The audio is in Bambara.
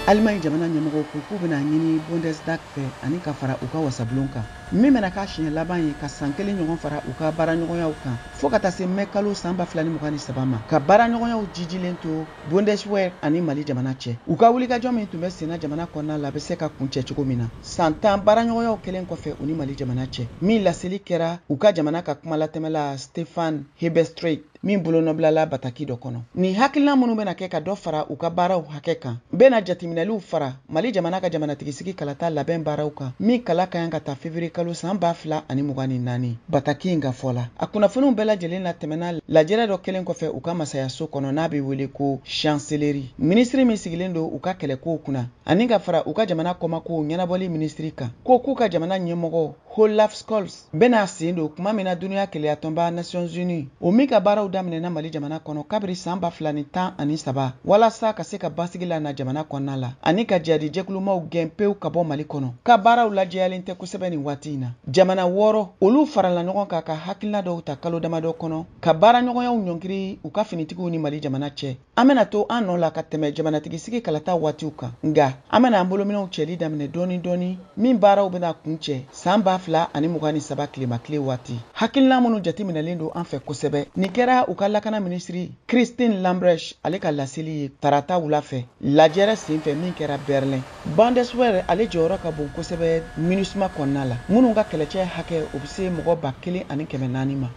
Allemagne jamana ɲɛmɔgɔw ko k'u bɛna ɲini Bundestag fɛ ani ka fara u ka wasabulon kan, min bɛna k'a siɲɛ laban ye ka san kelen ɲɔgɔn fara u ka baaraɲɔgɔnyaw kan fo ka taa se mɛ kalo san 2023 ma, ka baaraɲɔgɔnyaw jijilen to Bundeswehr ani Mali jamana cɛ. U ka wulikajɔ min tun bɛ senna jamana kɔnɔna la bɛ se ka kuncɛ cogo min na, san 10 baaraɲɔgɔnyaw kɛlen kɔfɛ u ni Mali jamana cɛ, min laseli kɛra u ka jamana ka kumalatɛmɛla Stefan Hebestreit min bolonɔbilala bataki dɔ kɔnɔ. Nin hakilina minnu bɛna kɛ ka dɔ fara u ka baaraw hakɛ kan, bɛna jateminɛliw fara Mali jamana ka jamanatigisigi kalata labɛn baaraw kan, min kala ka kan ka ta février kalo san 2024, bataki in ka fɔ la. A kunnafoniw bɛɛ lajɛlen latɛmɛna lajɛrɛ dɔ kɛlen kɔfɛ u ka masayaso kɔnɔ, n'a bɛ wele ko chancellerie. Minisiri min sigilen don u ka kɛlɛkow kunna ani ka fara u ka jamana kɔmakow ɲɛnabɔli minisiri kan, ko k'u ka jamana ɲɛmɔgɔ Olaf Scholz bɛna sen don kuma min na dunuya kelenyatɔnba Nations Unies, o min ka baaraw daminɛna Mali jamana kɔnɔ kabiri san 2013, walasa ka se ka basigi lana jamana kɔnɔna la ani ka jihadi jɛkulumaw gɛn pewu ka bɔ Mali kɔnɔ, ka baaraw lajɛyalen tɛ kosɛbɛ nin waati in na. Jamana 6 olu farala ɲɔgɔn kan ka hakilina dɔw ta kalo damadɔ kɔnɔ ka baaraɲɔgɔnyaw ɲɔngiri u ka finitigiw ni Mali jamana cɛ. An bɛna to an nɔ la ka tɛmɛ jamanatigisigi kalata waatiw kan, nka an bɛna an bolominɛw cɛli daminɛ dɔɔni dɔɔni, min baaraw bɛna kuncɛ san 2023 tilemakile waati. Hakilina minnu jateminɛlen don an fɛ kosɛbɛ, nin kɛra u ka lakana minisiri Christine Lambrecht ale ka laseli ye tarata wula fɛ lajɛrɛ senfɛ min kɛra Berlin. Bundeswehr ale jɔyɔrɔ ka bon kosɛbɛ MINUSMA kɔnɔna la, minnu ka kɛlɛcɛ hakɛ o bɛ se mɔgɔ 1400 ma.